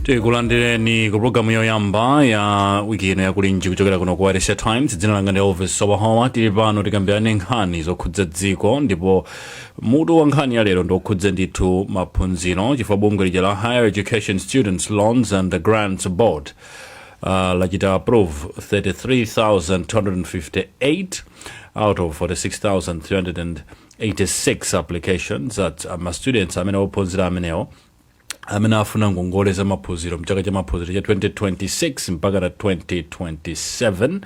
Tikulandireni ku programu yoyamba ya wiki ino yakulinji kuchokera kuno ku Asia Times. Dzina langa ndi Elvis Sowahowa. Tili pano tikambirane nkhani zokhudza dziko, ndipo mutu wa nkhani ya lero ndiokhudza ndithu maphunziro, chifukwa bungwe lija la Higher Education Students Loans and Grants Board lachita approve 33,258 out of 46,386 applications at ma students amene ophunzira amenewo amene afuna ngongole za maphunziro mchaka cha maphunziro cha 2026 mpaka na 2027,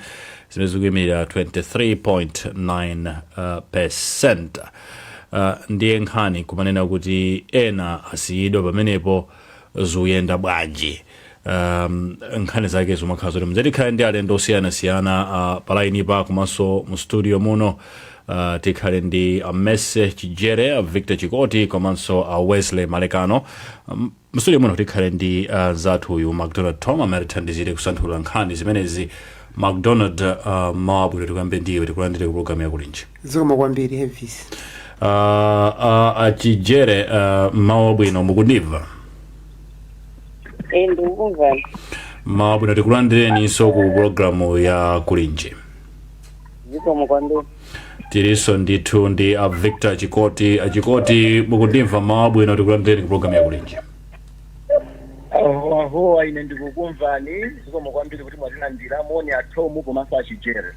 zimene zikuyimirira 23.9 percent. Ndiye nkhani kumanena kuti ena asiyidwa pamenepo, zikuyenda bwanji? Nkhani zake zimakhala zoti mzatikhale ndi alendo osiyanasiyana pa line pa komanso mu studio muno. Tikhale ndi a Mese Chijere, a Victor Chikoti komanso a Wesley Malekano. Mu studio muno tikhale ndi zathu uyu MacDonald Tom amene atithandizire kusanthula nkhani zimenezi. MacDonald, mawa bwino, tikuyambe ndiwe, tikulandire ku programu yakulinji. Zikomo kwambiri, Elvis. Achijere, mawa bwino, mukundimva? Eh, ndikukumvani. Mawa bwino, tikulandireninso ku programu ya Kulinji. Zikomo kwambiri. Tilinso ndithu ndi a Victor Chikoti. Achikoti, mukundimva? Mawa bwino, tikulandireni ku programu ya Kulinji. Ahowa, ine ndikukumvani. Zikomo kwambiri kuti mwatilandira. Moni atomu komanso Achijere.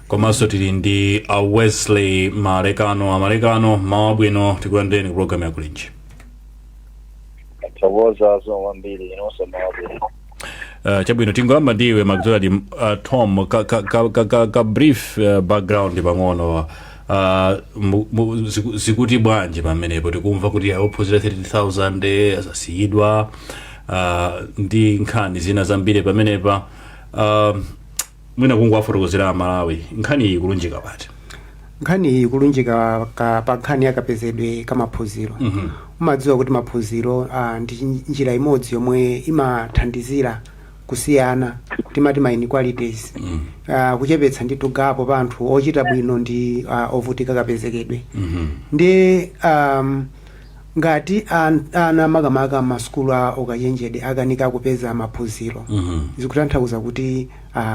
Komanso tili ndi a Wesley Malekano. Amalekano, mawa bwino, tikulandireni ku programu ya Kulinji. Thokoza, zikomo kwambiri, inonso mawa bwino. Chabwino, tingoyamba ndiwe MacDonald Tom, ka brief background pang'ono. Zikuti bwanji pamenepo? Tikumva kuti ophunzira 30,000 asasiyidwa ndi nkhani zina zambiri pamenepa. Mwina kungowafotokozera Amalawi, nkhani iyi kulunjika pati? Nkhani iyi kulunjika pa nkhani yakapezedwe kamaphunziro. Umadziwa kuti maphunziro ndi njira imodzi yomwe imathandizira kusiyana, timati ma inequalities, kuchepetsa ndithu gap pa anthu ochita bwino ndi ovutika kapezekedwe. Ndi ngati ana, makamaka masukulu a ukachenjede, akanika kupeza maphunziro, zikutanthauza kuti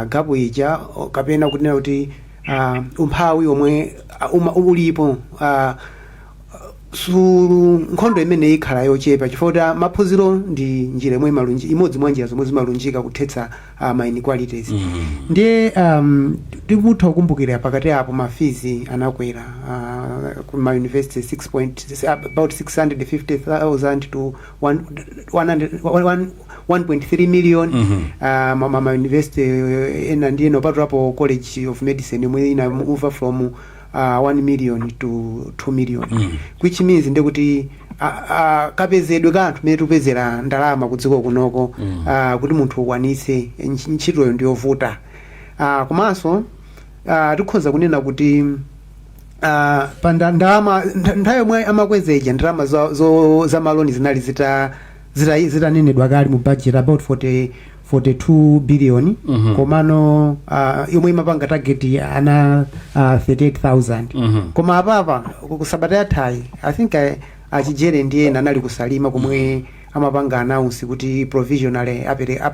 gap ija kapena kunena kuti umphawi omwe ulipo, su nkhondo imene ikhala yochepa, chifukwa kuti maphunziro ndi njira imwe imodzi mwa njira zomwe zimalunjika kuthetsa ma inequalities. Ndiye tikutha kukumbukira pakati apo ma fees anakwera ku ma university 6 point, about 650,000 to 1 100 1.3 million. Ma university ena ndi ena, opatulapo College of Medicine yomwe ina move from 1 million to 2 million, which means ndekuti kapezedwe ka anthu mene tikupezera ndalama kudziko kunoko, kuti munthu ukwanitse ntchitoyo ndiyovuta. Komanso tikhoza kunena kuti pa ndalama nthawi yomwe amakwezeja ndalama za ma loan zinali zitanenedwa kale mu budget, about 40 42 billion. Komano yomwe imapanga target ana 38,000. Koma apapa kusabata yathayi, I think Achijere ndi ena anali kusalima komwe amapanga announce kuti provisionally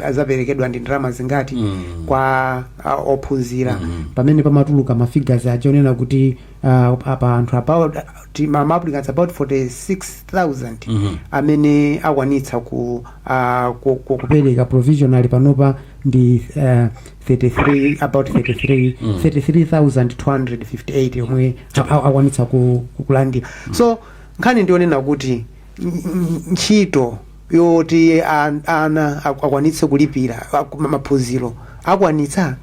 azaperekedwa ndi ndalama zingati kwa ophunzira, pamene pamatuluka ma figures aja onena kuti apa anthu about ma applicants about 46,000 amene akwanitsa kupereka provisionally panopa ndi 33, about 33, 33,258 yomwe akwanitsa kulandira. So nkhani ndionena kuti ntchito yoti ana akwanitse kulipira maphunziro akwanitsa.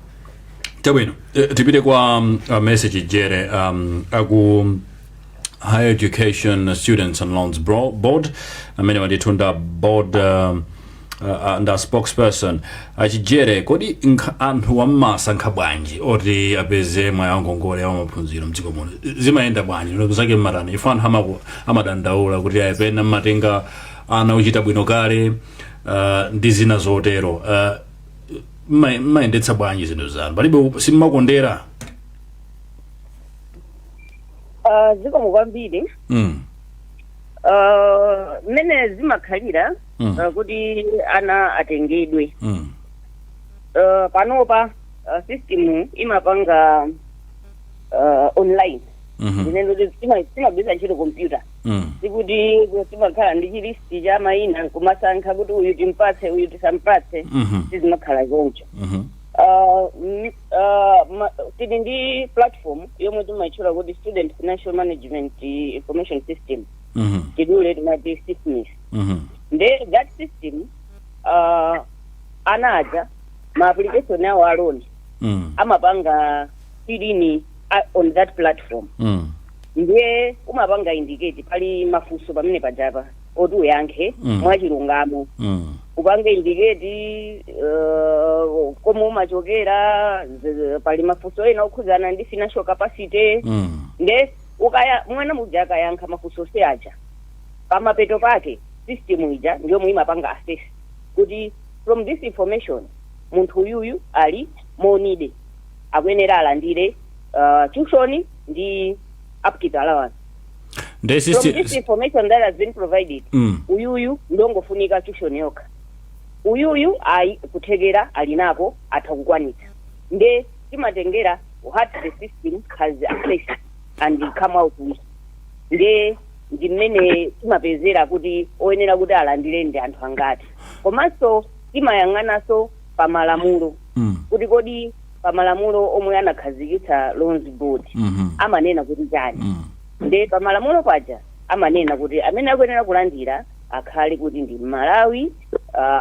Chabwino. Tipite kwa Mese Chijere aku Higher Education Students and Loans Board, amene wanditunda board nda spokesperson. Achijere, kodi anthu wammasankha bwanji oti apeze mwayi wa ngongole ya maphunziro mdziko muno? Zimayenda bwanji zake mmatani? Ifo anthu amadandaula kuti ayepena mmatenga ana ochita bwino kale ndi zina zotero. Mmayendetsa bwanji zinthu zanu? Palibe simmakondera? Zikomo kwambiri. Mmene zimakhalira kuti ana atengedwe, panopa system imapanga online. Ndinene kuti timagwiritsa ntchito computer. Sikuti timakhala ndi chi list cha mayina kumasankha kuti uyu timpatse, uyu tisampatse. Sizimakhala choncho. Tili ndi platform yomwe timaitchula kuti Student Financial Management Information System. Chidule timati SIFMIS. Nde that system, ana aja ma application awo a loan amapanga fill in on that platform. Ndiye umapanga indicate, pali mafunso pamene pajapa oti uyankhe mwachilungamo. Upange indicate komwe umachokera, pali mafunso ena okhudzana ndi financial capacity. Nde ukaya mwana muja akayankha mafunso se aja, pamapeto pake system ija ndiyomwe imapanga assess kuti from this information munthu uyuyu ali monide akuyenera alandire tuition ndi upkeep allowance. Nde From system this information that has been provided, uyuyu ndongofunika tuition yokha, uyuyu ayi, kuthekera ali nako, atha kukwanitsa. Nde timatengera what the system has assessed and come out with. Nde ndi mmene timapezera kuti oyenera kuti alandire ndi anthu angati. Komanso timayang'ananso pamalamulo kuti kodi pamalamulo omwe anakhazikitsa Loans Board amanena kuti chani? Nde pamalamulo paja amanena kuti amene akuyenera kulandira akhale kuti ndi Mmalawi,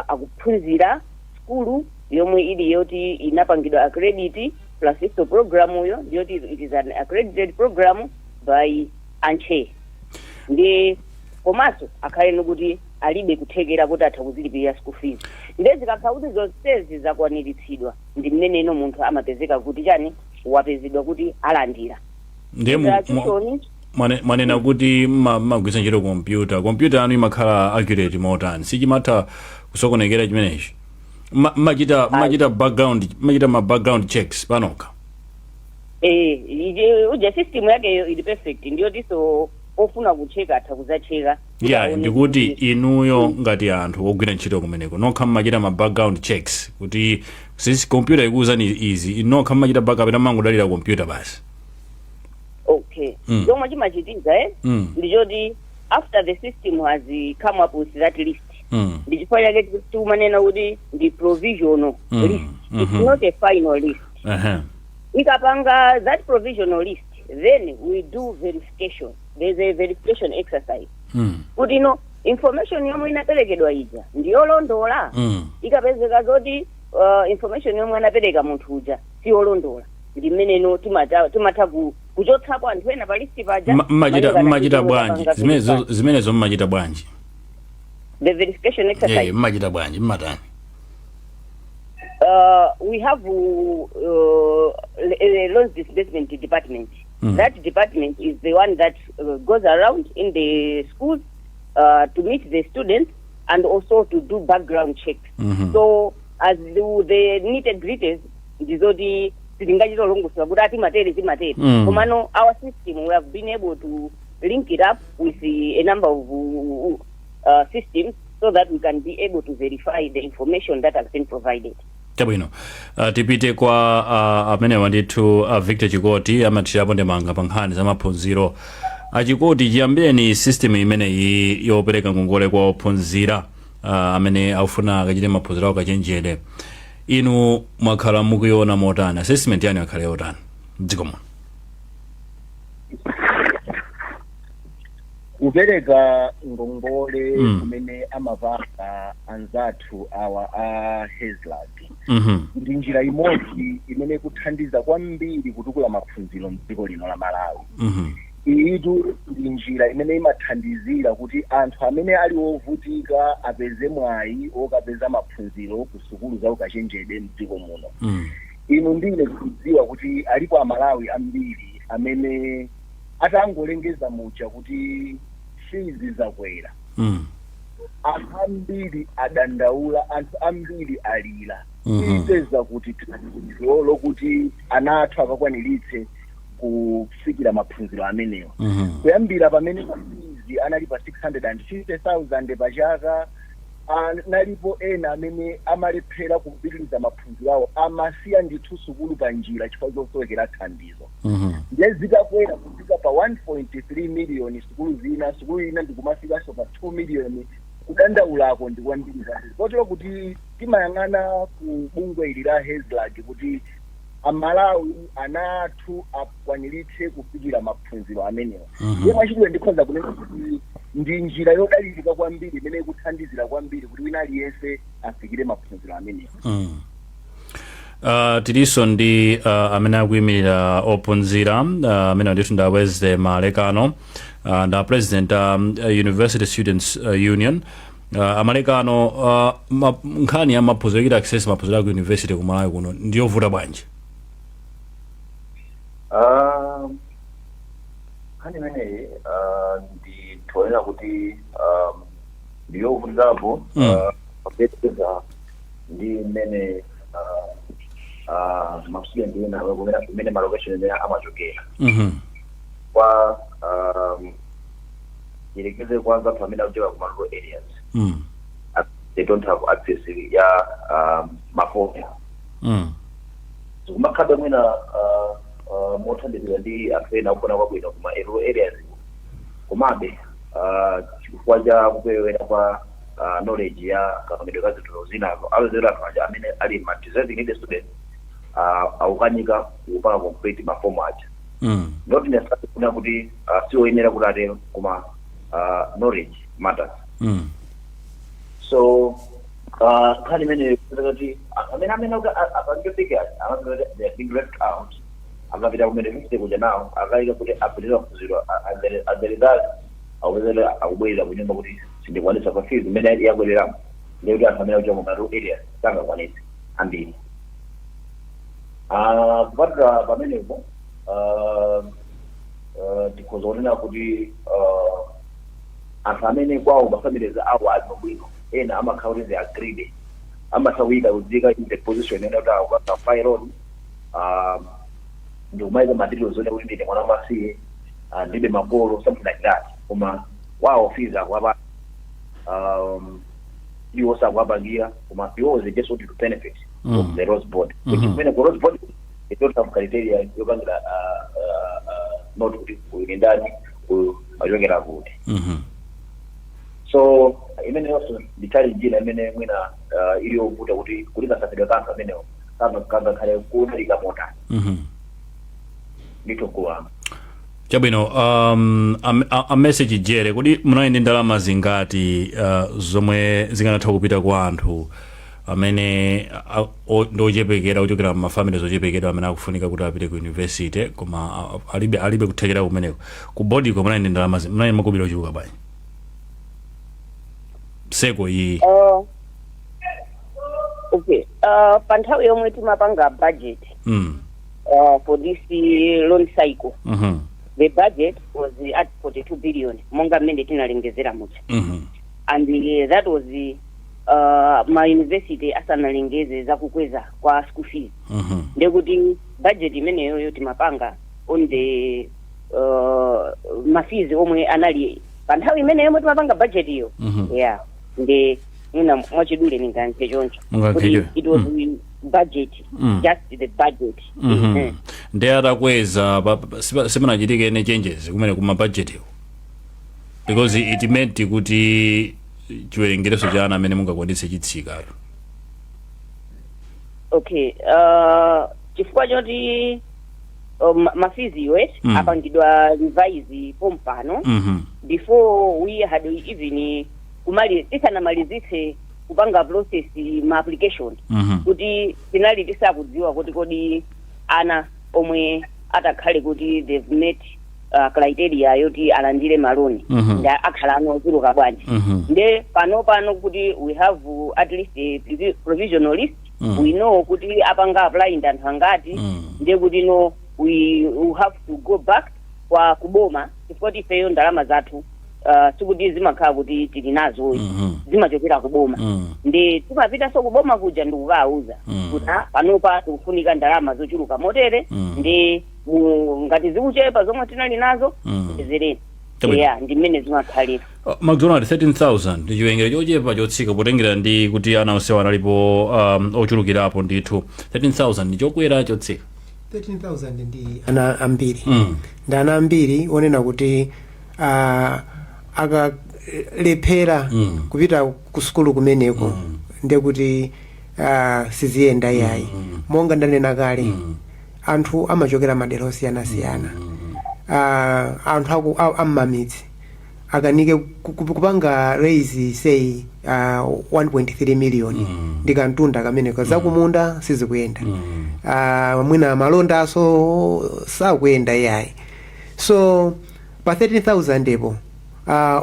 akuphunzira skulu yomwe ili yoti inapangidwa accredit, plus iso program yo ndiyoti it is an accredited program by ANCHE. Ndi komanso akhale kuti alibe kuthekera kuti atha kuzilipirira school fees. Nde zikakhala kuti zonsezi zakwaniritsidwa, ndi mmeneno munthu amapezeka kuti chani, wapezedwa kuti alandira. Ndiye tuition. Mwanena kuti mmagwiritsa ntchito kompyuta. Kompyuta yanu imakhala accurate motani? Sichimatha kusokonekera chimenechi? Mmachita ma background checks panokha? Eh, uja system yakeyo ili perfect, ndiyotinso ofuna kucheka atha kuzacheka kuti aone. Ndikuti inuyo ngati anthu ogwira ntchito kumeneko nokha mmachita ma background checks kuti sisi kompyuta ikuwuzani izi, inu nokha mmachita backup kapena mangodalira kompyuta basi? Okay. Chomwe chimachitika ndichoti after the system has come up with that list, ndi chifukwa chake tikumanena kuti ndi provisional list. It's not a final list. Ikapanga that provisional list, then we do verification. There's a verification exercise kuti no, information yomwe inaperekedwa ija ndiyolondola. Ikapezeka zoti information yomwe anapereka munthu uja siyolondola, ndi mmeneno timatha kuchotsapo anthu ena pa list paja. Mmachita malingana ndi mmachita zomwe bwanji tapanga zimenezo? verify. Zimenezo mmachita bwanji? The verification exercise? Mmachita bwanji, mmatani? We have a loans disbursement department. That department is the one that goes around in the schools to meet the students and also to do background checks. So as the nitty gritties ndizoti sitingachitolongosola kuti ati matere timatere. Komano our system, we have been able to link it up with a number of systems so that we can be able to verify the information that has been provided. Chabwino. Tipite kwa amenewa ndithu, Victor Chikoti, amathirapo ndemanga pa nkhani za maphunziro. Achikoti, chiyambireni system imeneyi yopereka ngongole kwa ophunzira amene akufuna akachite maphunziro awo kachenjede, inu mwakhala mukuiona motani? Assessment yanu yakhala yotani mdziko muno? Kupereka ngongole kumene amapanga anzathu awa a HESLB ndi njira imodzi imene ikuthandiza kwambiri kutukula maphunziro mdziko lino la Malawi. Iyitu ndi njira imene imathandizira kuti anthu amene ali ovutika apeze mwayi wokapeza maphunziro ku sukulu za ukachenjede mdziko muno. Inu ndine tikudziwa kuti alipo Amalawi ambiri amene atangolengeza muja kuti fees zakwera, anthu ambiri adandaula, anthu ambiri alira. Tipeza kuti thandizo lokuti ana athu akakwaniritse kufikira maphunziro amenewa? Kuyambira pamene ma fees fees anali pa 650,000 pachaka. Analipo ena amene amalephera kupitiriza maphunziro awo, amasiya ndithu sukulu pa njira chifukwa chosowekera thandizo. Ndiye zitakwera kufika pa 1.3 million sukulu zina, sukulu ina ndikumafikanso pa 2 million, kudandaulako ndi kwambiri kwambiri, kotero kuti timayang'ana ku bungwe ili la HESLAG kuti Amalawi, ana athu akwaniritse kufikira maphunziro amenewa. Ndiye mwachidule ndikhoza kunena kuti ndi njira yodalirika kwambiri imene ikuthandizira kwambiri kuti wina aliyense afikire maphunziro amenewa. Tilinso ndi amene akuyimirira ophunzira, amene ndithu ndaweze Malekano, nda president University Students Union. Amalekano, nkhani ya maphunziro, yochita access maphunziro aku university kumalawi kuno ndiyovuta bwanji? Nkhani imeneyi ndionera kuti ndiyovutirapo kupeza ndi mmene ma student ena kumene ma location imene amachokera. Kwa yerekeze kwanza anthu amene akuchoka ku rural areas, they don't have access ya mafoni. Zikumakhabe mwina mothandizira ndi anthu ena akufuna kwabwino kuma rural areas, komabe chifukwa cha kuperewera kwa knowledge ya kapangidwe ka zinthu zinazo, apezera anthu aja amene ali ma deserving needy students akukanika kupanga complete mafomu aja. Not necessarily kuna kuti sioyenera kuti atero, koma knowledge matters. So nkhani imene kuti amene kuti apange figures amapeza kuti they are being left out. Akapita kumene university kuja nawo akayika kuti apitira maphunziro, as a result akupezera akubwerera kunyumba kuti sindikwanisa pa fees imene yakwereramo. Ndiye kuti anthu amene akuchoka mu rural areas sangakwanise ambiri. Kupatula pamenepo, tikhoza kunena kuti anthu amene kwawo ma families awo ali bwino, ena amakhala kuti they are greedy, amatha kuyika kudzika in the position ena kuti akupanga file loan ndikumayika materials one kuti ndine mwana wamasiye, ndibe makolo, something like that, koma wawo fees akuwapa, iwo sakuwapangira, koma iwo they just want to benefit from the Rose Board, which kumene ku Rose Board they don't have criteria yopangira not kuti uyu ni ndani, uyu achokera kuti. So imene yonso ndi challenge ina imene mwina ili yovuta kuti kasafidwe kanthu amenewo kangakhale kunalika motani. Ndithu kuwanga. Chabwino. A message jere kuti munali ndi ndalama zingati zomwe zikanatha kupita kwa anthu amene ndi ochepekera, kuchokera ma families ochepekedwa, amene akufunika kuti apite ku university koma alibe kuthekera kumeneko? Ku board ko munali ndi ndalama munali makobiri ochuluka bwanji seko iyi? Okay, pa nthawi yomwe timapanga budget for this loan cycle, the budget was at 42 billion, monga mmene tinalengezera muja, and that was ma university asanalengeze zakukweza kwa school fees. Ndekuti budget imeneyoyo timapanga on the ma fees omwe anali pa nthawi imene yomwe timapanga budget iyo. Yeah, ndi mwina mwachidule ningayankhe choncho Mungayankhe kuti choncho. it was budget, just the budget. Ndi atakweza sipanachitike any changes kumene kuma budget iko, because it meant kuti chiwerengereso cha ana amene mungakwanitse chitsikatu. Okay, chifukwa choti ma fees iwe apangidwa revise pompano, before we had even kumali tisanamalizitse kupanga process ma application, kuti tinali tisakudziwa kuti kodi ana omwe atakhale kuti they've met criteria yoti alandire ma loan nda akhala ana ochuluka bwanji. Nde pano kuti we have at least a provisional list, we know kuti apanga apply ndi anthu angati. Ndiye kuti no, we have to go back kwa kuboma, chifukwa kuti ifeyo ndalama zathu sikuti zimakhala kuti tili nazo, zimachokera kuboma. Ndi timapitanso kuboma kuja ndikukawuza kuti panopa tikufunika ndalama zochuluka motere, ndi ngati zikuchepa zomwe tinali nazo, tizereni. Chabwino. Ya, ndi mmene zimakhalira. McDonald, 13,000 ndi chiwerengero chochepa, chotsika, potengera ndi kuti ana onsewa analipo ochulukirapo ndithu. 13,000 ndi chokwera, chotsika? 13,000 ndi ana ambiri. Ndi ana ambiri onena kuti akalephera kupita ku sukulu kumeneko, ndiye kuti siziyenda yayi. Monga ndanena kale, anthu amachokera madera osiyanasiyana. Anthu am'mamidzi akanike kupanga raise, say, 1.3 million, ndi kantunda kameneko. Zakumunda sizikuyenda, mwina malondaso sakuyenda yayi. So pa 13,000 epo,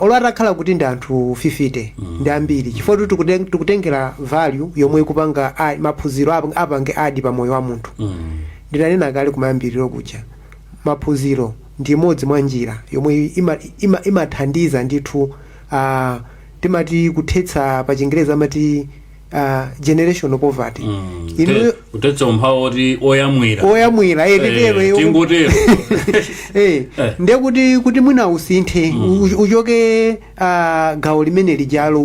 olo atakhala kuti ndi anthu 50, ndi ambiri, chifukwa kuti tikutengera value yomwe ikupanga maphunziro apange add pa moyo wa munthu. Ndinanena kale kumayambiriro kuja, maphunziro ndi imodzi mwa njira yomwe imathandiza ndithu, timati kuthetsa, pa Chingerezi amati generational poverty. Kuthetsa umphawi oti oyamwira. Oyamwira, titero. Tingotero. Ndiye kuti mwina usinthe, uchoke gawo limene lijalo,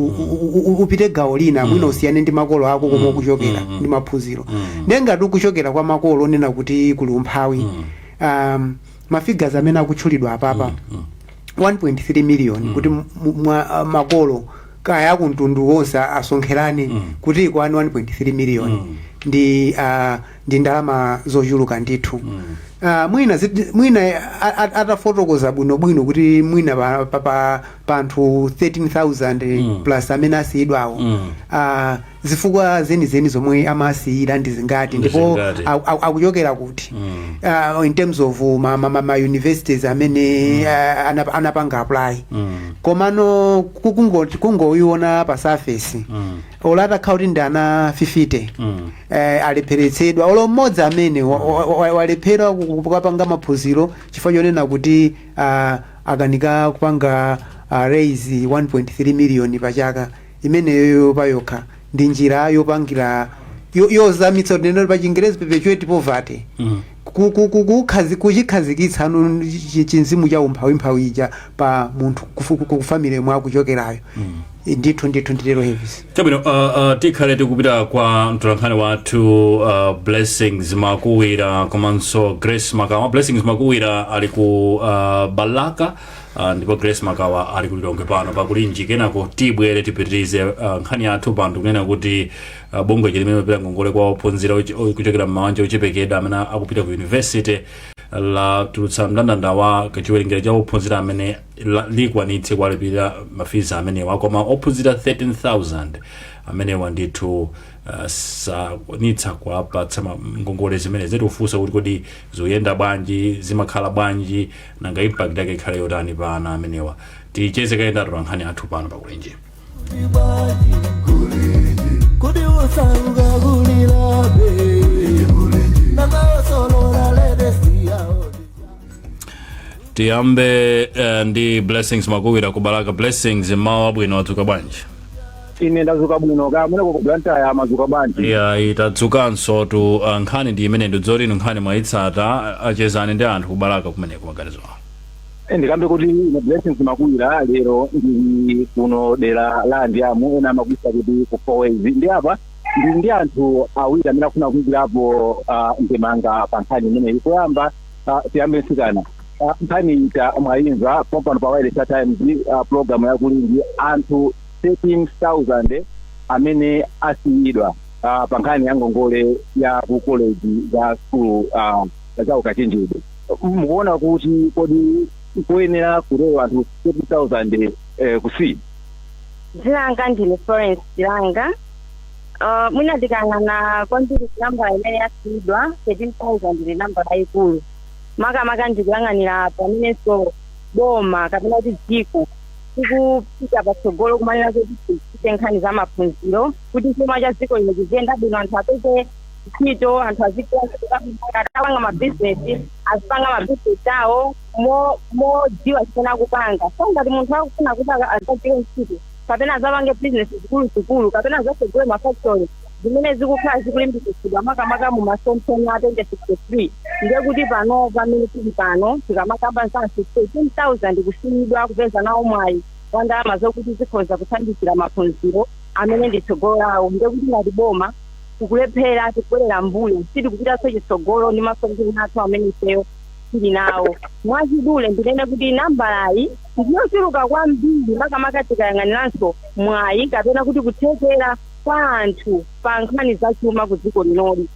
upite gawo lina, mwina usiyane ndi makolo ako komwe ukuchokera, ndi maphunziro. Ndiye ngati ukuchokera kwa makolo onena kuti kuli umphawi, ma figures amene akutchulidwa apapa, 1.3 million, kuti makolo kaya akumtundu wonse asonkherane kuti ikwane 1.3 million, ndi ndalama zochuluka ndithu. Mwina atafotokoza bwinobwino kuti mwina pa anthu 13,000 plus amene asiyidwawo, zifukwa zenizeni zomwe amasiyira ndi zingati, ndipo Zingati. akuchokera kuti, in terms of ma universities amene anapanga apply. Komano kungoiona pa surface, olo atakhala kuti ndi ana 50 alepheretsedwa, olo mmodzi amene walephera kukapanga maphunziro chifukwa chonena kuti akanika kupanga raise 1.3 million pachaka, imeneyo payokha ndi njira yopangira yozamitsa, tinene pa Chingerezi perpetuate poverty, kuchikhazikitsa anu chinzimu cha umphawimphawi ija pa munthu ku family yomwe akuchokerayo. Ndithu, ndithu, nditero, Hevis. Chabwino, tikhale tikupita kwa mtolankhani wathu Blessings Makuwira komanso Grace Makawa. Blessings Makuwira ali ku Balaka, ndipo Grace Makawa ali ku Lilongwe pano pakulinji. Kenako tibwere tipitirize nkhani yathu pano. Tikunena kuti bungwe limene limapita ngongole kwa ophunzira kuchokera m'mabanja ochepekedwa amene akupita ku university latulutsa mndandanda wa chiwerengero cha ophunzira amene likwanitse kuwalipirira ma fees amenewa, koma ophunzira 13,000 amenewa ndithu sakwanitsa kuwapatsa ngongole zimene zikufunsa kuti kodi zikuyenda bwanji, zimakhala bwanji, nanga impact yake ikhale yotani pa ana amenewa? Ticheze kayenda nkhani athu pano pakulinji. Kodi osauka kulilabe nanga osolola ledesiya? Tiyambe ndi Blessings Makuwira ku Balaka. Blessings, mawa abwino, wadzuka bwanji? Ine ndazuka bwino, ka muneko ku Blantyre madzuka bwanji? Ya, itadzukanso tu. Nkhani ndi imene ndidzoti inu nkhani mwayitsata, achezani ndi anthu ku Balaka kumeneko, maganizo awo. Ndikambe kuti ine Blessings Makuwira lero ndili kuno dera la Andiamu, ena amakuisa kuti ku Four Ways. Ndi apa ndili ndi anthu awiri amene akufuna kuyikirapo ndemanga pa nkhani imeneyi. Poyamba tiyambe mtsikana. Nkhani ita mwayimva pompano pa Wireless Times, program yakulinji, anthu 13,000 amene asiyidwa pa nkhani ya ngongole ya ku college za school za ukachenjede. Mukuona kuti kodi kuyenera kutero anthu 13,000 kusiya? Dzina langa ndine Florence Chilanga. Mwina tikayang'ana kwambiri nambala imene yasiyidwa, 13,000 ndi nambala yayikulu, makamaka ndikuyang'anira pamenenso boma kapena kuti dziko tikupita patsogolo kumanena kuti tichite nkhani za maphunziro kuti chuma cha dziko lino chiziyenda bwino, anthu apeze ntchito, anthu azigwira ntchito zabwino, akapanga mabizinesi azipanga mabizinesi awo modziwa chimene akupanga. So ngati munthu akufuna kuti azagwire ntchito kapena azapange bizinesi zikuluzikulu kapena azatsegule ma factory. Zimene zikukhala zikulimbikitsidwa makamaka mu masomphenya a 2063, ndiye kuti pano pamene tili pano, tikamakamba za anthu 13,000 kusiyidwa kupeza nawo mwayi wa ndalama zokuti zikhoza kuthandizira maphunziro amene ndi tsogolo lawo, ndiye kuti ngati boma tikulephera, tikubwerera mbuyo, sitikupitanso chitsogolo ndi masomphenya athu amene ifeyo tili nawo. Mwachidule ndinene kuti nambalayi ndiyochuluka kwambiri, makamaka tikayang'aniranso mwayi kapena kuti kuthekera kwa anthu pa nkhani zachuma ku dziko linoli.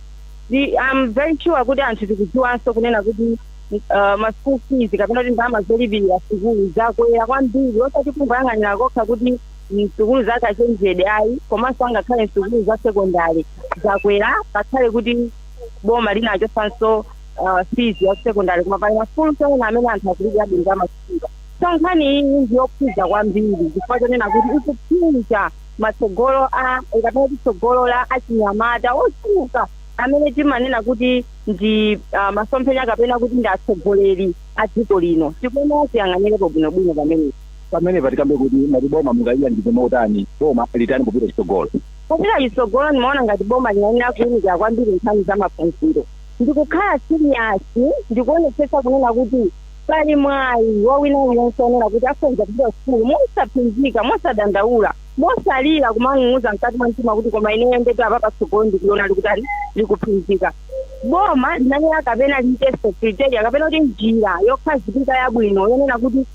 I'm very sure kuti anthu tikudziwanso kunena kuti ma school fees kapena kuti ndalama zolipirira sukulu zakwera kwambiri, osati kungoyang'anira kokha kuti msukulu zakachenjede ayi, komanso angakhale msukulu za sekondari zakwera. Pakhale kuti boma linachosanso fees ya secondary, koma pali masukulu ena amene anthu akulipirabe ndalama zochuluka. So nkhani iyi ndiyokhuza kwambiri chifukwa chonena kuti ikuphinja matsogolo a kapena kuti tsogolo la achinyamata ochuluka amene timanena kuti ndi masomphenya kapena kuti ndi atsogoleri a dziko lino. Tikuyenera tiyang'anirepo bwinobwino pamenepo. Pamene patikambe kuti ngati boma mungayilangize motani, boma litani kupita chitsogolo? Kupita chitsogolo, ndimaona ngati boma linayenera kuwunikira kwambiri nkhani za maphunziro, ndikukhala serious, ndikuonetsetsa kunena kuti pali mwayi wa wina aliyense onena kuti akhoza kupita sukulu mosaphinjika, mosadandaula, mosalira, kumang'ung'uza mkati mwa mtima kuti koma ineyo ndetu apa patsogolo ndikuliona likutani, likuphinjika. Boma linayenera kapena liitenso criteria kapena kuti njira yokhazikika yabwino yonena kuti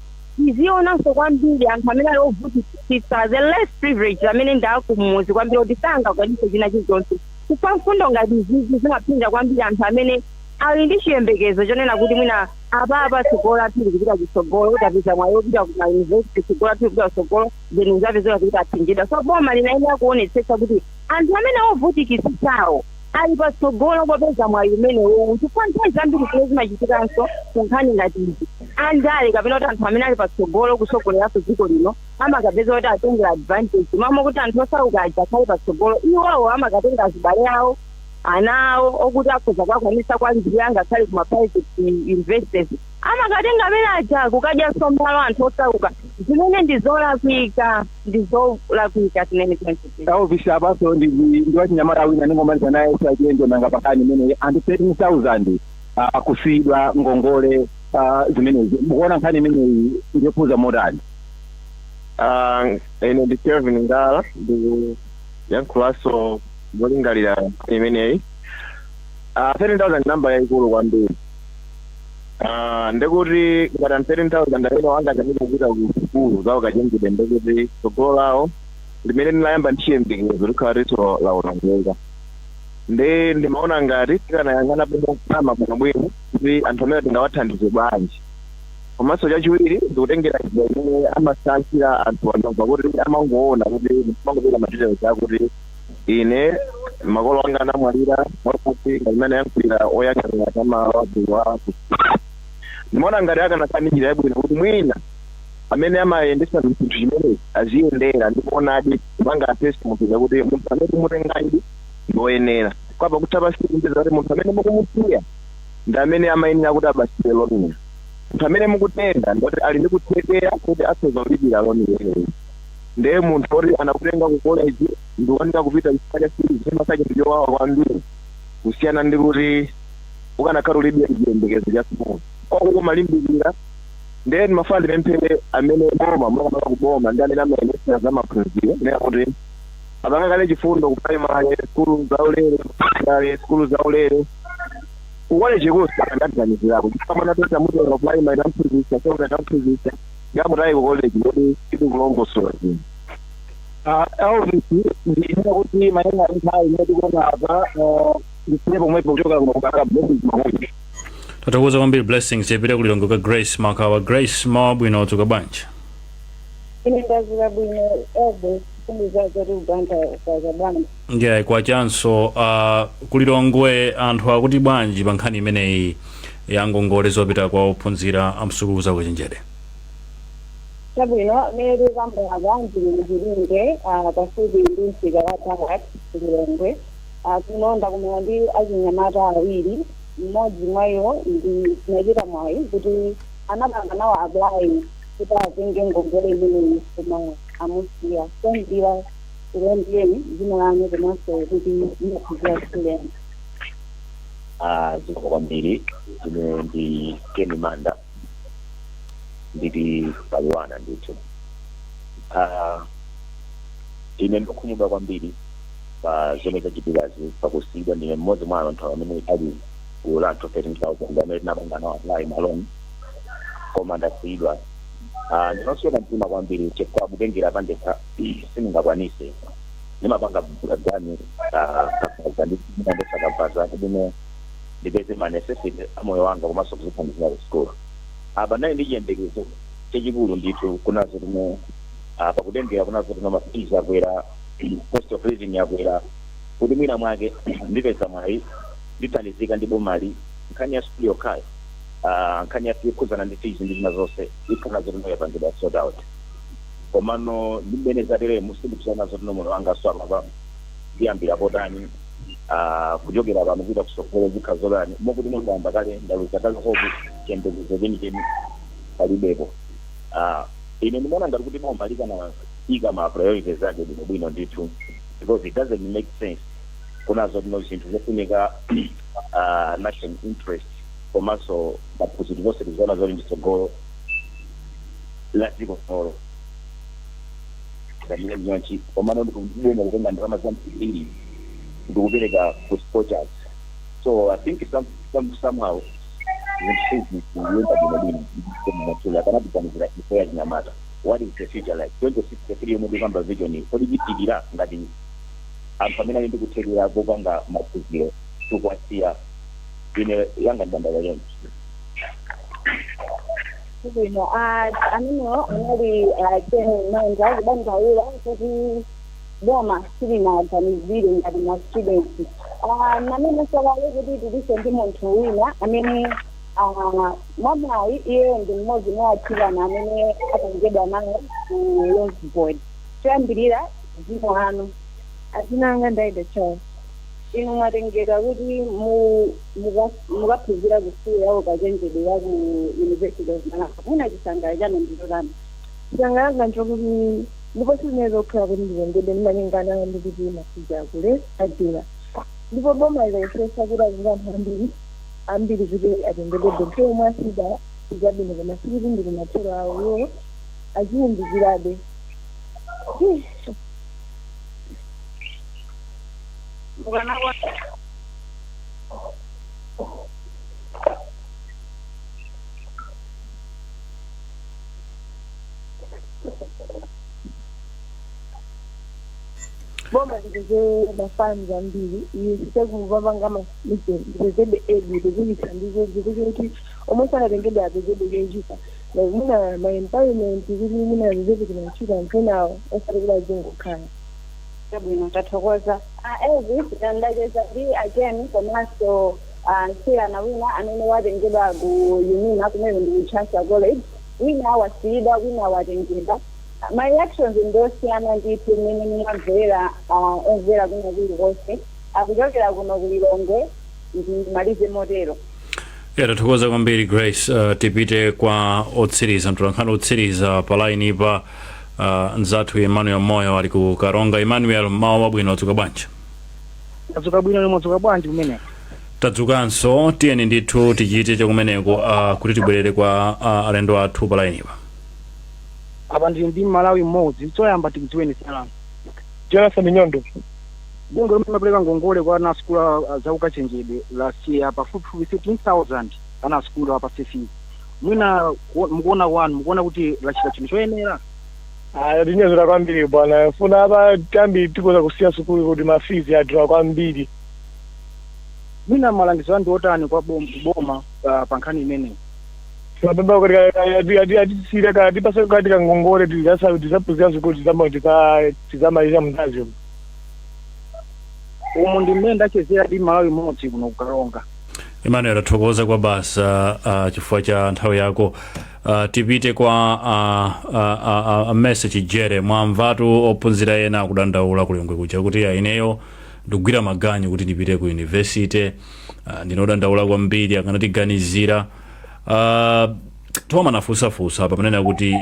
izionanso kwambiri anthu amene ali ovutikitsitsa, the less privileged, amene ndi akumuzi kwambiri kuti sangakwanise china chilichonse, chifukwa mfundo ngati izizi zimaphinja kwambiri anthu amene ali ndi chiyembekezo chonena kuti mwina apapa tsogolo lathu likupita kutsogolo, kuti apeza mwayi wopita ku mayunivesiti, tsogolo lathu likupita kutsogolo, then uzapezeka kuti aphinjidwa. So boma linayenera kuonetsetsa kuti anthu amene ovutikitsitsawo ali patsogolo popeza mwayi umenewu, chifukwa nthawi zambiri zimene zimachitikanso ku nkhani ngati izi, andale kapena kuti anthu amene ali patsogolo kutsogoleranso dziko lino amakapeza kuti atengera advantage mamo kuti anthu osauka aja akhale patsogolo, iwowo amakatenga azibale awo, ana awo okuti akhoza kuwakwanisa kwalipira ngakhale kuma private universities, amakatenga amene aja kukadyanso malo anthu osauka, zimene ndi zolakwika, ndi zolakwika zimene zimachitika. Elvis, apaso ndi wachinyamata wina ndingomaliza naye sachilendo. Nanga pakani imeneyi, anthu 13,000 akusiyidwa ngongole zimenezi, mukuona nkhani imeneyi ndiyokhuza motani? Ine ndi Kelvin Ngala, ndikuyankhulanso molingalira nkhani imeneyi. 13,000 namba yayikulu kwambiri. Ndekuti ngati anthu 13,000 amene angachaniza kupita ku sukulu zawo kachenjede, ndekuti tsogolo lawo limene linayamba ndi chiyembekezo likhala liso lawonongeka. Nde ndimaona ngati tikanayang'ana bwino bwinobwino kuti anthu amene tingawathandize bwanji. Komanso chachiwiri, ndikutengera njira imene amasankhira anthu. Andamva kuti amangoona kuti amangopeka ma details akuti ine makolo anga anamwalira, mwakuti ngati imene yankhulira oyang'anira zamalamulo. Ndimaona ngati akanakhala ndi njira yabwino kuti mwina amene amayendesa chinthu chimenechi aziyendera ndikuonadi kupanga assess munthu kuti munthu amene kumutengaidi ndi oyenera kwapa kutha pasiku mpeza kuti munthu amene mukumusiya ndi amene amayenera kuti abasidwe loniyo, munthu amene mukutenga ndoti ali ndi kuthekera kuti akhoza kulipira loni imeneyi. Ndiye munthu oti anakutenga ku college ndikukanika kupita chifukwa cha fees, chimakhala chinthu chowawa kwambiri kusiyana ndi kuti ukanakhala ulibe chiyembekezo cha sukulu kwako kumalimbikira. Ndiye ndimafuna ndipemphere amene boma, makamaka kuboma ndi amene amayendesera za maphunziro, nena kuti apangakale chifundo ku primary sukulu zaulere, secondary sukulu zaulere, ku college kuso akanaganizirako, chifukwa mwana totamutenga ku primary tamphunzitsa, secondary tamphunzitsa, ngamutayi ku college ndoti titikulongosola zinthu. Elvis, ndinena kuti mayenga ali nthawi imene tikuona apa, ndisiye pomwepo kuchoka kuno kubaka. Blessings Mahuti. Tathokoza kwambiri, Blessings. Tipite kulilongwe kwa Grace Makawa. Grace, mawa bwino, udzuka bwanji? Ine ndazuka bwino, Elvis, kumbuza zoti uganda kwaza bwanji? Ndiye kwachanso. Kulilongwe anthu akuti bwanji pa nkhani imeneyi ya ngongole zopita kwa ophunzira amsukulu zakachenjede? Chabwino, amene tikamba apa ndili kuchilinde, pafupi ndi msika wa Barak Lilongwe. Kuno ndakumana ndi achinyamata awiri. Mmodzi mwa iwo ndi tinachita mwayi kuti anapanga nawo apply kuti atenge ngongole imeneyi, koma amusiya. So njira Tikulandireni, dzina lanu komanso kuti mumaphunzira sukulu yanji? Zikomo kwambiri. Ine ndi Ken Manda, ndili pa LUANAR ndithu. Ine ndikukhumudwa kwambiri pa zomwe zachitikazi pakusiyidwa. Ndine mmodzi mwa anthu amene ali gulu la anthu 13,000 amene tinapanga nawo apply ma loan, koma ndasiyidwa. Ndinosweka mtima kwambiri chifukwa kutengera pandekha sindingakwanise. Ndimapanga ganyu kabaza, ndimandesa kabaza kuti ndipeze ma necessity a moyo wanga komanso kuzithandizira ku school. Apa ndali ndi chiyembekezo chachikulu ndithu kunazo tino pakutengera kunazo tino ma fees akwera, cost of living yakwera, kuti mwina mwake ndipeza mwayi, ndithandizika ndi bomali. Nkhani ya sukulu yokhayo, nkhani ya yokhuzana ndi fees ndi zina zonse ikhala zotino yapangidwa sort out. Komano ndi mmene zateremu, sindikuziona zotino moyo wanga so apapa ndiyambira potani, kuchokera pano kupita kusogolo zikhala zotani, mokuti ndayamba kale, ndaluza kale hope, chiyembekezo chenicheni palibepo. Ine ndimaona ngati kuti boma likanayika ma priorities ake bwinobwino ndithu, because it doesn't make sense kunazo tino zinthu zofunika national interest komanso maphunziro zonse tiziona zoti nditsogolo la dziko lolo nyonchi, komano ndikuboma kutenga ndalama zambiri ndikupereka ku scorchers. So I think somehow zinthu sizikuyenda bwinobwino. Mwatsula akanatiganizira ife yachinyamata. What is the future like 2063 yomwe tikamba vision? Kodi chitikira ngati anthu amene ali ndi kuthekera kopanga maphunziro tikuwasiya? Ine yanga ndandala yonse. Bwino, amenewo anali Ken Manda kudandaula kuti boma silinaganizire ngati ma students. Namene sakale kuti tiliso ndi munthu wina amene mwamwayi iyeyo ndi mmodzi mwa atsikana amene atengedwa nawo ku Loans Board. Choyambirira, dzina lanu? Adzina anga ndaida Charles. Inu mwatengedwa kuti mukaphunzira ku sukulu yawo kachenjedwe ya ku University of Malawi. Muna chisangalalo chanu ndilotani? Chisangalalo nchokuti ndipo sizinene zokhala kuti nditengedwe, ndimalingana ndi kuti ma fees akule adula, ndipo boma lilayesesa kuti atenga anthu ambiri ambiri kuti atengedwebe. Nthawi yomwe asida zabwino, koma sikuti ndi kumathero awo, iwo aziwumbikirabe. Mukanakwa Boma lipeze ma funds ambiri, isite kupanga lipezebe aid, lipeze chithandizo zikuti kuti omwe sanatengedwe apezebe chochita, like mwina ma empowerment, kuti mwina apezebe chimantchito anthu enawo, osati kuti azingokhala. Chabwino, tathokoza. Elvis, ndacheza ndi ajen komanso mtsikana wina amene watengedwa ku UNIMA, kumene ndi ku Chancellor College. Wina wasiyidwa, wina watengedwa. Ma reactions ndosiyana ndithu mmene mumamvera, omvera kwina kulikonse akuchokera kuno ku Lilongwe. Ndimalize motero. Ya, tathokoza kwambiri, Grace. Tipite kwa otsiriza, mtolankhani otsiriza pa line ipa, mzathu Emmanuel Moyo ali ku Karonga. Emmanuel, mawa wabwino, wadzuka bwanji? Tadzuka bwino, mwadzuka bwanji kumene? Tadzukanso. Tiyeni ndithu tichite chakumeneko kuti tibwerere kwa alendo athu pa line ipa. Apa ndili ndi Malawi mmodzi. Choyamba tikudziweni salani. Jonathan Nyondo. Bungwe lomwe limapereka ngongole kwa ana asukulu zaukachenjedwe lasiya pafupifupi 13,000 ana asukulu apase fees. Mwina mukuona kwanu, mukuona kuti lachita chinthu choyenera? Tinyozera kwambiri bwana. Funa apa tambi tikoza kusiya sukulu kuti ma fees adula kwambiri. Mwina malangizo anu ndi otani kwa boma pa nkhani imeneyi? Mapemba kuti atisire ka tipase kati kangongole, tisaphunzira sukulu, tizamaliza mndazyo. Umu ndi mmene ndachezera ndi Malawi mmodzi kuno kuKaronga. Emmanuel, tathokoza kwa basa chifukwa cha nthawi yako. Tipite kwa message jere. Mwamvatu ophunzira ena akudandaula kuLilongwe kuja kuti ya ineyo ndikugwira maganyu kuti ndipite ku university, ndinodandaula kwambiri, akanatiganizira. Thoma nafunsafunsa apa panena kuti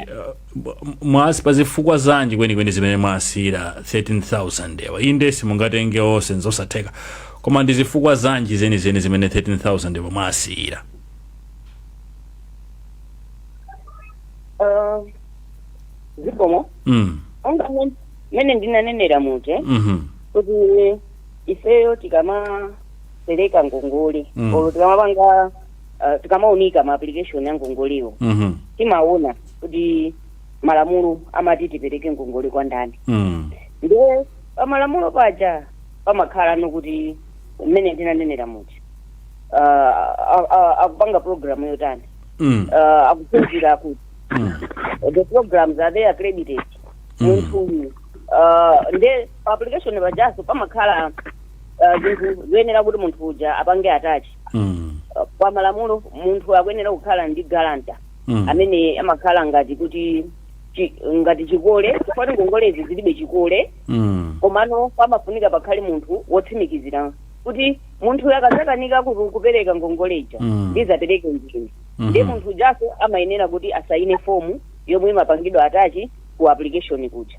mwasi pazifukwa zanji kwenikweni zimene mwasiyira 13,000 ewa? Inde, simungatenge onse, nzosatheka, koma ndi zifukwa zanji zenizeni zimene 13,000 ewa mwasiyira? Zikomo. Onga mene ndinanenera muje kuti ifeyo tikamapereka ngongole olo tikamapanga, tikamaunika ma application ya ngongolewo, timaona kuti malamulo amati tipereke ngongole kwa ndani. Nde pamalamulo paja pamakhala nokuti mmene ndinanenera muja, akupanga program yotani, akuphunzira kuti the programs, are they accredited? Munthu uyu, nde pa application pajaso pamakhala zinthu zoyenera kuti munthu uja apange attach. Pa malamulo munthu akuyenera kukhala ndi guarantor amene amakhala ngati kuti ngati chikole, chifukwa ngongolezi zilibe chikole. Komano pamafunika pakhale munthu wotsimikizira kuti munthu akadzakanika kupereka ngongole ija, ndizapereke ndine. Ndiye munthu ujaso amayenera kuti asaine fomu yomwe imapangidwa attach ku application kuja.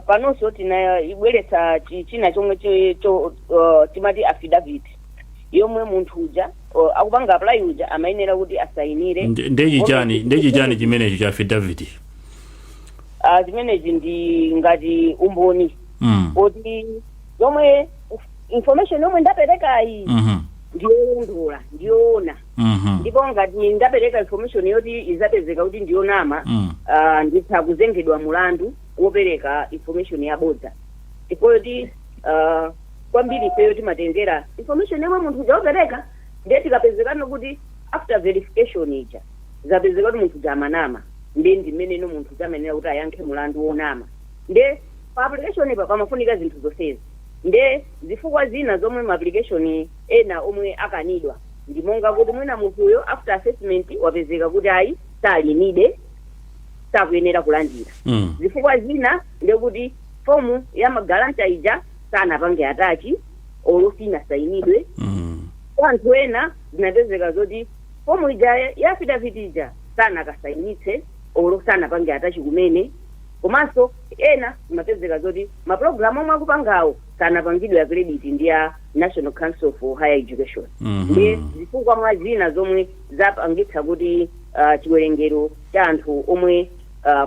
Panonso tinayibweretsa china chomwe timati affidavit, yomwe munthu uja akupanga apply uja amayenera kuti asayinire. Ndechi chani chimenechi cha affidavit? Zimenezi ndi ngati umboni kuti yomwe information yomwe ndaperekayi ndiyolondola, ndiyoona. Ndipo ngati ndapereka information yoti izapezeka kuti ndiyonama, nditha kuzengedwa mulandu wopereka information yabodza, chifukwa yoti kwambiri ifeyo timatengera information yomwe munthu uja wopereka. Ndiye tikapezekano kuti after verification ija zapezeka kuti munthu uja amanama, ndiye ndimeneno munthu uja amayenera kuti ayankhe mulandu wonama. Nde pa application ipa pamafunika zinthu zonsezi. Nde zifukwa zina zomwe ma application ena omwe akanidwa ndi monga kuti mwina munthuyo after assessment wapezeka kuti ayi, salimide, sakuyenera kulandira. Zifukwa zina ndekuti fomu ya ma guarantor ija sanapange attach olo sinasayinidwe. Kwa anthu ena zinapezeka zoti fomu ija ya affidavit ija sanakasayinitse olo sanapange attach kumene. Komanso ena zimapezeka zoti mapulogalamu omwe akupangawo sanapangidwe accredit ndi ya National Council for Higher Education. Ndi zifukwa mwa zina zomwe zapangitsa kuti chiwerengero cha anthu omwe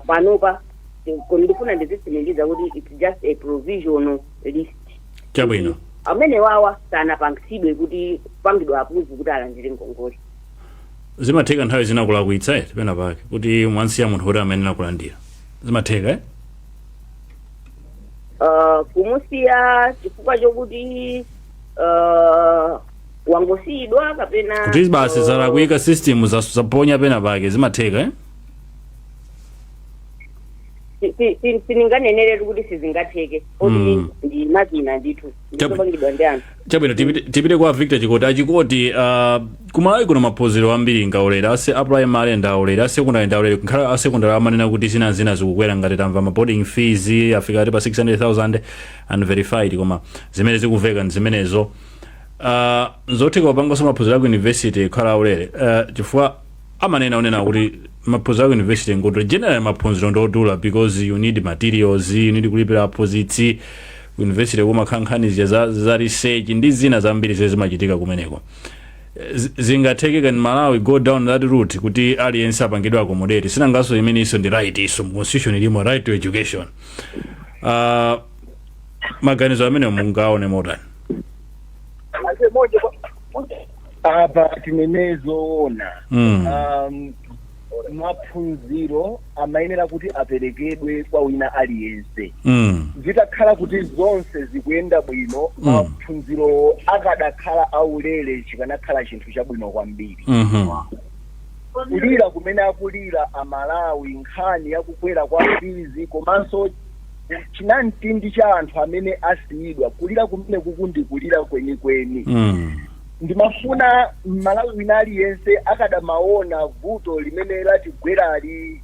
panopa ndifuna ndizitsimikiza kuti it's just a provisional list. Amene wawa sanapangitsidwe kuti kupangidwa approve kuti alandire ngongole. Zimatheka nthawi zina kulakwitsa, eh, pena pake kuti mwansiya munthu kuti amayenera kulandira, zimatheka, eh? Kumusiya chifukwa chokuti wangosiyidwa kapena kuti basi zalakwika, system zaponya pena pake, zimatheka, eh? Sininganeneretu kuti sizingatheke oti ndi makina ndithu ndizopangidwa ndi anthu. Chabwino, tipite kwa Victor Chikoti. Achikoti, kumalawi kuno maphunziro ambiri ngaulere, ase a primary ndaulere, a secondary ndaulere. Nkhala a secondary amanena kuti zina zina zikukwera, ngati tamva ma boarding fees afika ati pa 600,000, unverified, koma zimene zikuveka ndi zimenezo. Zotheka kupanganso maphunziro aku university kukhala aulere, chifukwa amanena unena kuti maphunziro aku university ngodula. Generally maphunziro ndodula because you need materials, you need kulipira aphunzitsi ku university, kumakhala nkhani zija za research ndi zina zambiri zimene zimachitika kumeneko. Zingatheke can Malawi go down that route kuti aliyense apangidwe accommodate? Sinanganso imene iso ndi right, iso mu constitution ilimo, right to education. Maganizo amene mungaone motani? Apa tinene zoona, maphunziro amayenera kuti aperekedwe kwa wina aliyense. Zitakhala kuti zonse zikuyenda bwino, maphunziro akadakhala aulere, chikanakhala chinthu chabwino kwambiri. Kulira kumene akulira Amalawi, nkhani yakukwera kwa fees komanso chinamtindi cha anthu amene asiyidwa, kulira kumene kuku ndi kulira kwenikweni. Ndimafuna Mmalawi wina aliyense akadamaona vuto limene latigwerali,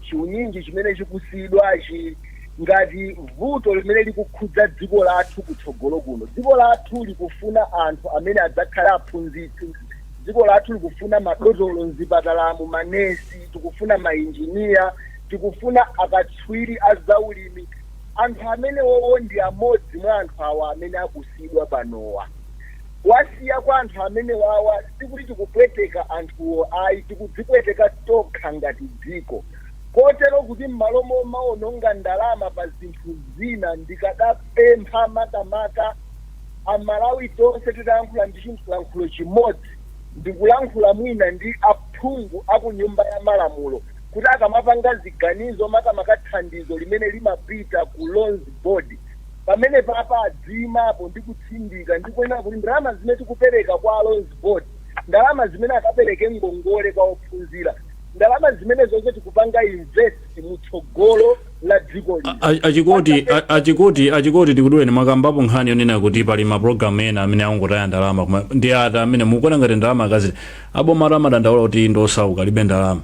chiunyinji chimene chikusiyidwachi, ngati vuto limene likukhudza dziko lathu kutsogolo kuno. Dziko lathu likufuna anthu amene adzakhala aphunzitsi. Dziko lathu likufuna madotolo mzipatalamu, manesi, tikufuna mainjiniya, tikufuna akatswiri a zaulimi. Anthu amene wowo ndi amodzi mwa anthu awa amene akusiyidwa panowa. Wasiya kwa anthu amene wawa, sikuti tikupweteka anthuwo ayi, tikudzipweteka tokha ngati dziko. Kotero kuti m'malo momaononga ndalama pa zinthu zina, ndikadapempha makamaka Amalawi tonse titayankhula ndi chilankhulo chimodzi, ndikulankhula mwina ndi aphungu aku Nyumba ya Malamulo, kuti akamapanga ziganizo, makamaka thandizo limene limapita ku Loans Board, pamene papa adziyimapo ndi kutsindika ndi kunena kuti ndalama zimene tikupereka kwa Loans Board, ndalama zimene akapereke ngongole kwa ophunzira, ndalama zimene zonse tikupanga invest mutsogolo la dziko lino. Achikoti, tikuduleni. Mwakambapo nkhani yonena kuti pali mapulogalamu ena amene akungotaya ndalama, koma ndi ati amene mukuona ngati ndalama akazi aboma amadandaula kuti ndosauka, alibe ndalama,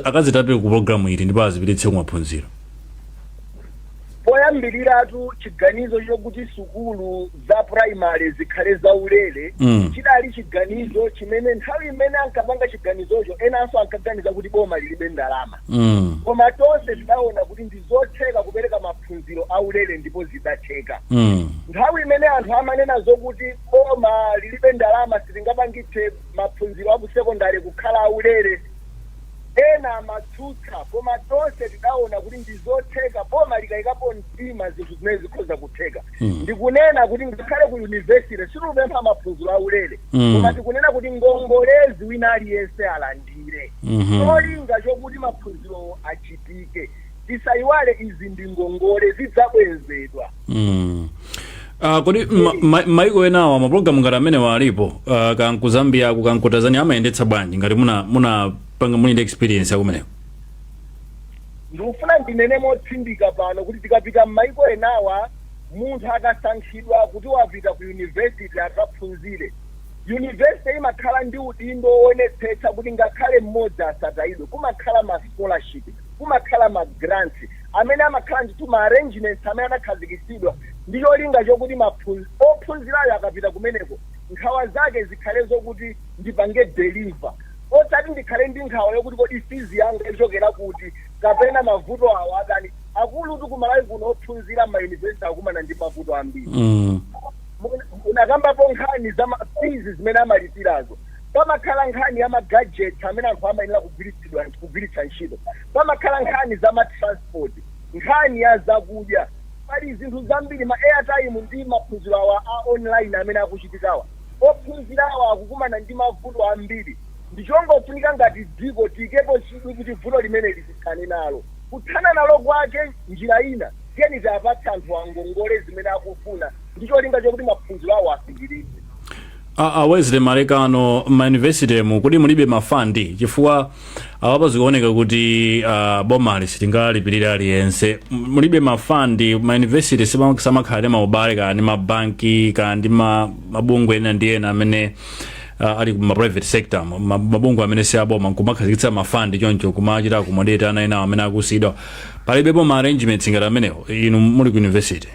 akazitape ku pologalamu iti ndipo azipititse kumaphunziro? Poyambiriratu, chiganizo chokuti sukulu za primary zikhale zaulere chidali chiganizo chimene nthawi imene ankapanga chiganizocho enanso ankaganiza kuti boma lilibe ndalama. Koma tonse tidaona kuti ndi zotheka kupereka maphunziro aulere, ndipo zidatheka. Nthawi imene anthu amanena zokuti boma lilibe ndalama, sitingapangitse maphunziro aku sekondari kukhala aulere, ena amatsutsa, koma tonse tidaona kuti ndi zotheka. Boma likayikapo mtima, zinthu zimene zikhoza kutheka. Ndikunena kuti ngakhale ku university sitikupempha maphunziro aulere, koma tikunena kuti ngongolezi wina aliyense alandire, cholinga chokuti maphunziro achitike. Tisayiwale, izi ndi ngongole, zidzabwezedwa. Kodi maiko enawa mapulogalamu ngati amenewa alipo? Kanku Zambia, ku kanku Tanzania amayendetsa bwanji, ngati muna panga, muli ndi experience yakumeneko? Ndikufuna ndinene motsindika pano kuti tikapita m'maiko enawa, munthu akasankhidwa kuti wapita ku university akaphunzire, university imakhala ndi udindo woonetsetsa kuti ngakhale mmodzi asatayidwe. Kumakhala ma scholarship, kumakhala ma grants amene amakhala ndithu ma arrangements amene anakhazikitsidwa ndi cholinga chokuti ophunzirayo akapita kumeneko, nkhawa zake zikhale zokuti ndipange deliver, osati ndikhale ndi nkhawa yokuti kodi fees yanga ichokera kuti, kapena mavuto awo atani. Akulutu, kumalawi kuno ophunzira ma university akumana ndi mavuto ambiri. Unakambapo nkhani za fees zimene amalipirazo. Pamakhala nkhani ya ma gadgets amene anthu amayenera kugwiritsa ntchito, pamakhala nkhani za ma transport, nkhani ya zakudya, pali zinthu zambiri, ma airtime ndi maphunziro awa a online amene akuchitikawa. Ophunzirawa akukumana ndi mavuto ambiri. Ndichongofunika ngati dziko tiyikepo chidwi kuti vuto limene tithane nalo. Kuthana nalo kwake, njira ina, tiyeni tiapatse anthu angongole zimene akufuna ndi cholinga chokuti maphunziro awo afikiridwe. A Wesley Malekano, ma university mu kodi mulibe ma fund? Chifukwa awapo zikuoneka kuti bomali silingalipirire aliyense. Mulibe ma fund? Ma university samakhala ndi maubale kaya ndi mabanki, kaya ndi mabungwe ena ndi ena amene ali ku ma private sector, mabungwe amene si aboma, nkumakhazikitsa ma fund choncho, kumachita accommodate ana ena amene akusiyidwa? Palibepo ma arrangements ngati amenewo inu muli ku university?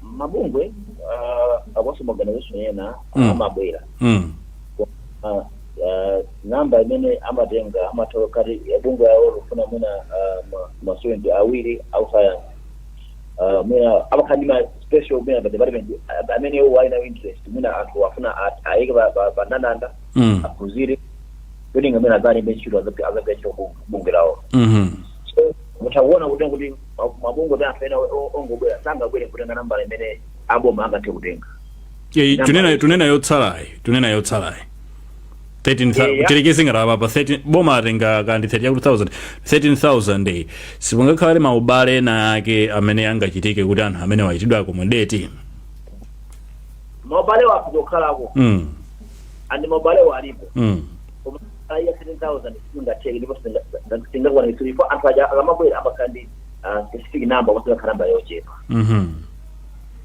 Mabungwe akonso ma organization ena amabwera. Namba imene amatenga, amatha kati bungwe yawo lufuna mwina ma student awiri au science, mwina amakhala ndi ma special mwina pa department amene iwo ali nayo interest, mwina anthu afuna ayike pa ndandanda, aphunzire kuti ngamene adzalembe ntchito, azagwira ntchito bungwe lawo. So mutha kuona kuti mabungwe ndi anthu ena ongobwera sangabwere kutenga nambala imene aboma angathe kutenga. Tunena yotsalayi 13. Tirekeze ngati apa pa 13, boma atenga kandi 30,000, 13,000 sipangakhale maubale ena ake amene angachitike kuti anthu amene wachitidwe accommodate? Maubale wakuzokhalako and maubalewo alipo, koma iya 13,000 singatheke ndipo singakwanitse ifo. Anthu aja akamabwera amakhala ndi specific number, koma namba yochepa.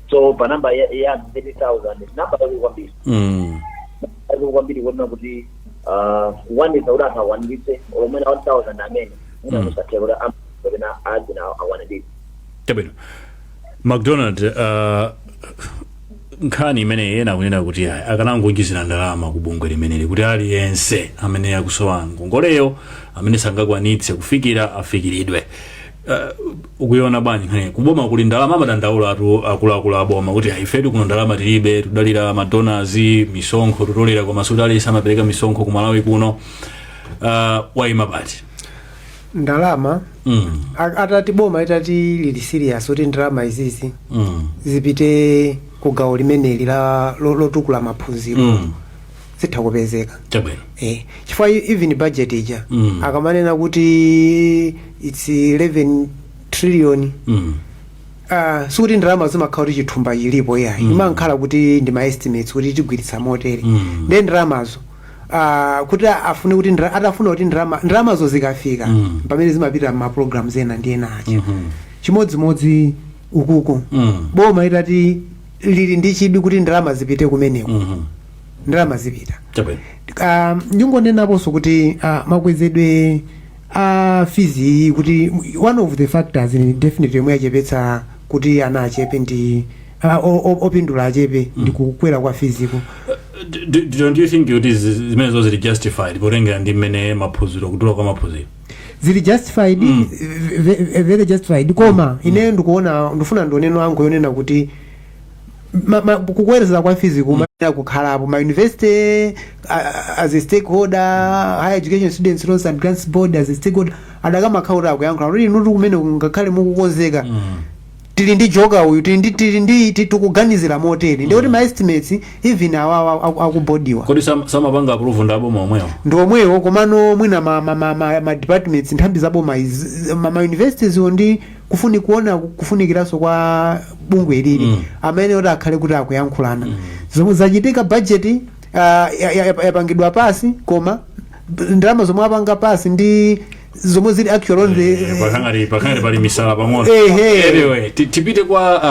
So pa namba ya anthu 30,000, namba yaikulu kwambiri, yaikulu kwambiri kuonera kuti kukwanitsa kuti anthu akwaniritse olomwena 1000 amene mwina musatheka kuti kapena adzina akwaniritse. Chabwino, McDonald. Nkhani imeneyi ena akunena kuti ayi, akanangonjezera ndalama ku bungwe limeneli kuti aliyense amene akusowa ngongoleyo, amene sangakwanitse kufikira, afikiridwe. Ukuiona bwanji nkhani? Kuboma kuli ndalama, amadandaula atu akuluakulu aboma kuti ayi, ifetu kuno ndalama tilibe, tudalira ma donors, misonkho tutolera, koma sikuti aliyense amapereka misonkho ku Malawi kuno. Wayima pati? Ndalama, atati boma itati lili serious kuti ndalama izizi zipite ku gawo limeneli la lotukula maphunziro, zitha kupezeka. Chifukwa even budget ija, akamanena kuti it's 11 trillion, sikuti ndalama zimakhala kuti chithumba chilipo, iyayi. Imakhala kuti ndi ma estimates kuti tigwiritsa motere. Ndiye ndalamazo, kuti afune kuti atafuna kuti ndalamazo zikafika, pamene zimapita ma programs ena ndi ena aja. Chimodzimodzi ukuko, boma itati lili ndi chidwi kuti ndalama zipite kumeneko, ndalama zipita. Ndingonenaponso kuti makwezedwe a fees iyi, kuti one of the factors definitely yomwe yachepetsa kuti ana achepe ndi opindula achepe ndi kukwera kwa feesiko. Don't you think kuti zimenezo zili justified potengera ndi mmene maphunziro, kudula kwa maphunziro? Zili justified, very justified, koma ineyo ndikuona, ndifuna ndioneno angu yonena kuti kukweza kwa fees kumayenera kukhalapo ma university as a stakeholder, Higher Education Students Loans and Grants Board as a stakeholder, adakamakhala kuti akuyankhula kuti inutu kumene ngakhale mukukonzeka, tili ndi joker uyu, tili ndi tikuganizira motere, ndikuti ma estimates even awawa akubodiwa. Kodi samapanga approve ndi aboma omwewo? Ndi omwewo, komano mwina ma departments, nthambi za boma izi, ma universities wo ndi kuona kufunikiranso kwa bungwe lili, amene oti akhale kuti akuyankhulana. Zomwe zachitika, budget yapangidwa pass, koma ndalama zomwe apanga pass ndi zomwe zili actual on the Pakangati pali misala pang'ono. Ehe. Anyway, tipite kwa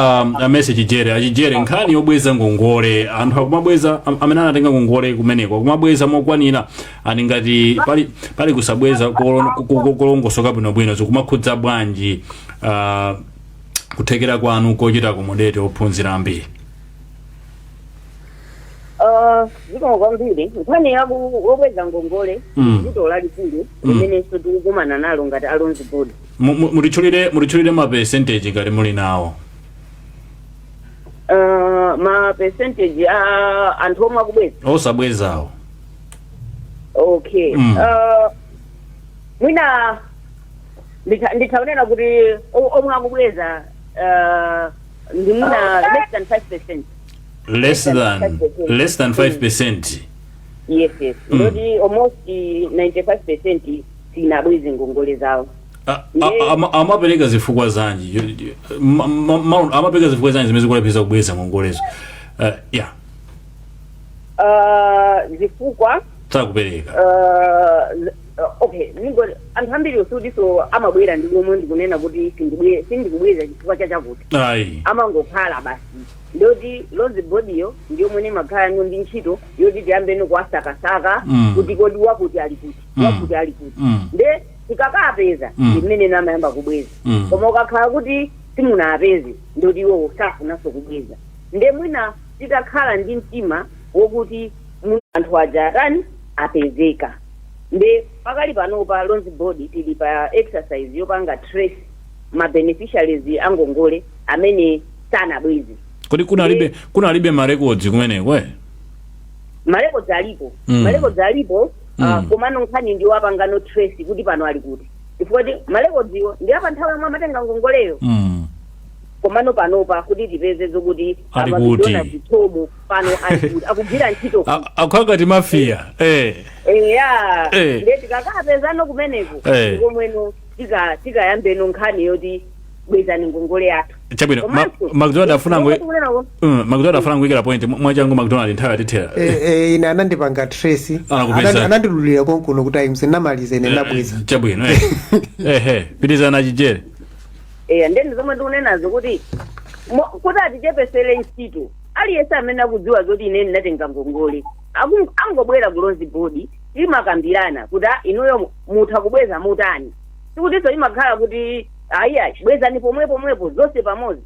a Message Jere. Achijere, nkhani yobweza ngongole, anthu akumabweza, amene anatenga ngongole kumeneko akumabweza mokwanira? Ani ngati pali kusabweza kolongosoka bwinobwino, zikumakhudza bwanji kuthekera kwanu kochita accommodate ophunzira ambiri? Zikomo kwambiri. Nkhani yaku wobweza ngongole, vuto lalikulu limenenso tikukumana nalo ngati a Loans Board. Mutitchulire ma percentage ngati muli nawo. Ma percentage a anthu omwe akubweza? Osabwezawo. Okay. Mwina ndithaonena kuti omwe akubweza ndi mwina less than 5%. Less than less than 5%? Yes. Ndoti almost 95% sinabweze ngongole zawo. Amapereka zifukwa zanji? Amapereka zifukwa zanji zimene zikulepheresa kubweza ngongolezo? Yeah. Zifukwa sakupereka. Okay, ningo anthu ambiri usudiso amabwera ndi omwe ndikunena kuti sindikubweza chifukwa chachakuti, ayi, amangokhala basi. Ndoti Loans Board yo ndiyo mwene makhala no ndi ntchito yoti tiyambeno kuwasakasaka kuti kodi wakuti ali kuti, wakuti ali kuti. Nde tikakapeza, ndi mmene namayamba kubweza. Koma ukakhala kuti simunapeze, ndoti iwowo safunanso kubweza. Nde mwina titakhala ndi mtima wokuti anthu aja atani, apezeka. Nde pakali panopa Loans Board tili pa exercise yopanga trace ma beneficiaries angongole amene sanabweze. Kodi kunalibe ma records kumeneko, eh? Ma records alipo. Ma records alipo. Komano nkhani ndiwo apangano trace kuti pano ali kuti, chifukwa kuti ma records iwo ndi apa nthawi yomwe amatenga ngongoleyo. Komano panopa kuti tipeze zokuti Ali apa kuti. McDonald's Tomu pano ali kuti, akugwira ntchito kuti. Akukhala ngati mafia, eh. Eya. Nde tikakapezano kumeneko, komweno tikayambeno nkhani yoti bwezani ngongole yathu. Chabwino. Komanso, McDonald afuna ngwe tikunena McDonald afuna nguyikira point mwachangu. McDonald, nthawi yatithera. Ine anandipanga trace. Anakupeza. Anandidulira konkuno kuti ayi, msinamalize, ine ndabweza. Chabwino, eh. Ehe, pitizana, Chijere. Eya, ndeni zomwe ndikunenazo kuti kuti atichepesere ntchito, aliyense amene akudziwa zoti ine ndinatenga ngongole angobwera ku Loans Board, timakambirana kuti, "Ah, inuyo mutha kubweza mutani?" Sikutinso imakhala kuti ayiayi, bwezani pomwe pomwepo zonse pamodzi.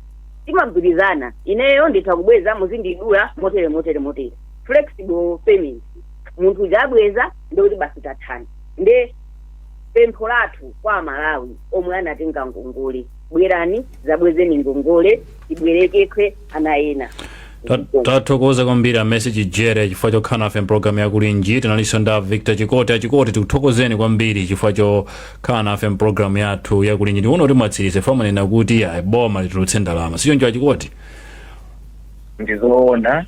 Timagwirizana, ineyo nditha kubweza, muzindidula motere, motere, motere, flexible payment. Munthu uja abweza, ndikuti basi tathani. Nde pempho lathu kwa Amalawi omwe anatenga ngongole, bwerani, zabwezeni ngongole, tibwerekekwe ana ena. Tathokoza kwambiri a Mercy Chijere chifukwa chokhala nafe mpulogalamu yakulinji. Tinalinso nda Victor Chikote. Achikote, tikuthokozeni kwambiri chifukwa chokhala nafe mpulogalamu yathu yakulinji. Ndikuona kuti mwatsirize famanena kuti ayi, boma litulutse ndalama, sichoncho Achikote? Ndizoona.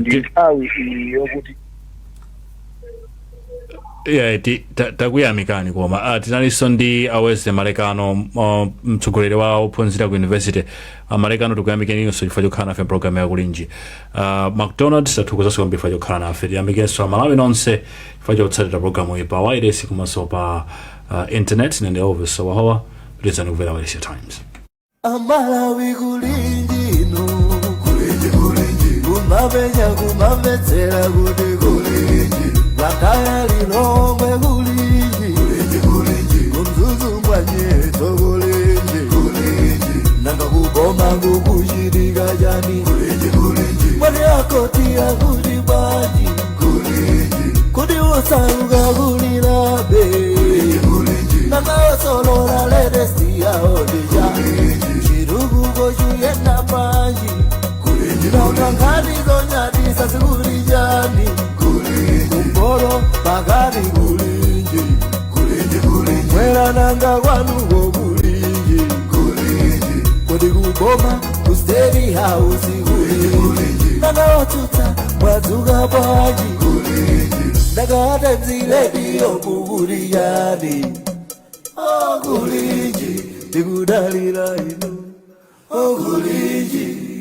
Ndi nthawi iyi yokuti Yeah, takuyamikani. Koma tinalinso ndi aweze Malekano, mtsogoleri wa ophunzira ku university. Malekano, tikuyamikeninso chifukwa chokhala nafe mpulogalamu yakulinji. McDonald, tathokozanso kwambiri chifukwa chokhala nafe. Tiyamikenso Amalawi nonse chifukwa chotsatira programu iyi pa wireless komanso pa internet. Nende Elvis Wahowa, pitizani kumvera Wireless Times. Amalawi, kulinji inu, kulinji, kulinji, kumapenya kumamvetsera kuti kulinji, Blantyre, Lilongwe, kulinji, kulinji, kulinji, kumzuzu mwanyeto, kulinji, kulinji, nanga kuboma kukuchitika chani? Kulinji, kulinji, mwati akoti akuti bwanji? Kulinji, kuti usauka kulilabe? Kulinji, nanga osolola latest yaodija chirukuko chuyenda panji? Nanga nkhani zonyadisa zikuli chani? Kumporo pakati, kulinji, mwera, nanga kwanuko kulinji? Kodi kuboma ku State House kulinji? Nanga otsutsa mwadzuka bwanji? Nanga Times Radio mukuli chani? Okulinji, tikudalira inu, okulinji.